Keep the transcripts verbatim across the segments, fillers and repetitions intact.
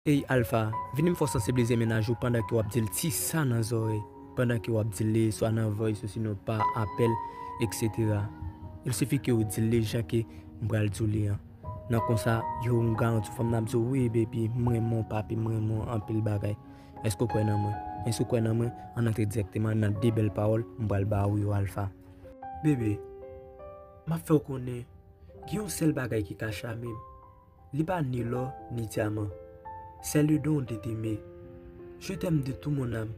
Ey Alpha, vini m fè w sansiblize mennaj ou pandan ke w ap di l ti sa nan zòrèy, pandan ke w ap di l li swa nan voice osinon pa apèl, et cetera. Il sifi ke w di l li jan ke m pral di w li an. Nan konsa, yo, m garanti w fanm nan ap di w, "Wi, baby, m renmen w, papi, m renmen w anpil bagay. Èske w kwè nan mwen?" E si w kwè nan mwen, ann antre dirèkteman nan de bèl pawòl m pral ba ou yo, Alpha. Bebe, m ap fè w konnen, gen yon sèl bagay ki ka chame m. Li pa ni lò, ni dyaman. C'est le don de t'aimer. Je t'aime de tout mon âme.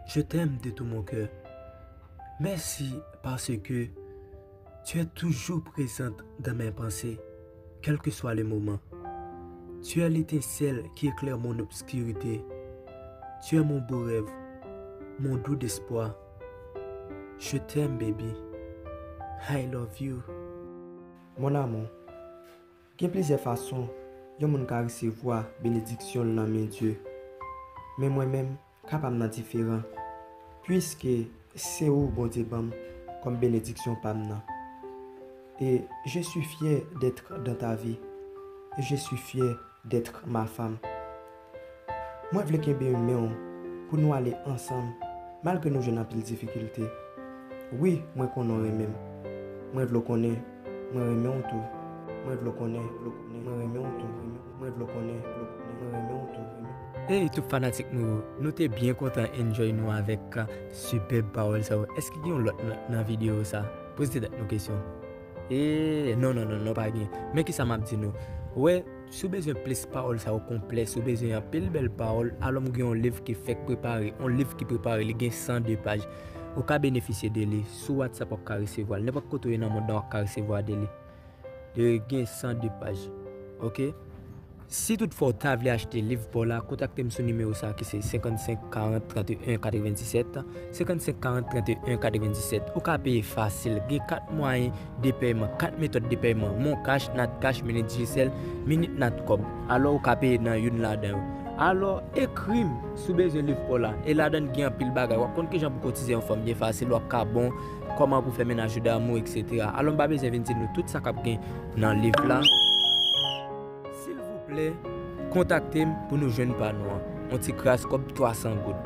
Je t'aime de tout mon cœur. Merci parce que tu es toujours présente dans mes pensées, quel que soit le moment. Tu es l'étincelle qui éclaire mon obscurité. Tu es mon beau rêve, mon doux espoir. Je t'aime, baby. I love you. Mon amour, gen plizyè fason yon moun ka resevwa benediksyon l nan men Dye. Men mwen menm, ka pa m nan diferan, piske se ou Bondye ban m kòm benediksyon pa m nan. Et je suis fier d'être dans ta vie. Et je suis fier d'être ma femme. Mwen vle kenbe men w pou nou ale ansanm, malgre nou jwenn anpil difikilte. Wi, mwen konnen w renmen m. Mwen vle w konnen, mwen renmen w tou. Mwen vle w konnen, mwen renmen w tou. Mwen vle w konnen, mwen renmen w tou. Ey, tout fanatik nou yo, nou te byen kontan enjoy nou avèk, ah, sipèb pawòl sa yo. Èske gen yon lòt nan, nan videyo sa? Poze tèt nou kesyon. E, non, non, non, non, pa gen. Men kisa m ap di nou? Ou wè, si w bezwen plis pawòl sa yo konplè, si w bezwen anpil bèl pawòl, alò m gen yon liv ki fèk prepare, yon liv ki prepare, li gen san de paj. Ou ka benefisye de li. Sou WhatsApp, w ap ka resevwa l. Nenpòt kote w ye nan mond lan, w ap ka resevwa de li. Li gen san de paj. Oke? Si toutfwa w ta vle achte liv pa w la, kontakte m sou nimewo sa ki se senkannsenk karant tranteyen katrevenndisèt, senkannsenk karant tranteyen katrevenndisèt. Ou ka peye fasil. Gen kat mwayen de pèyman, kat metòd de pèyman, Mon Cash, Nat Cash, Mini Digicel, Minit Nat Kòb. Alò, ou ka peye nan youn ladan yo. Alò, ekri m si w bezwen liv pa w la. E ladan l gen anpil bagay. W ap konn kijan pou kotize yon fanm byen fasil, w ap ka bon, kòman pou fè mennaj ou damou, et cetera. Alò, m pa bezwen vin di nou tout sa k ap gen nan liv la. Silvouplè, kontakte m pou nou jwenn pa nou an. Yon ti kras kòb twa san goud.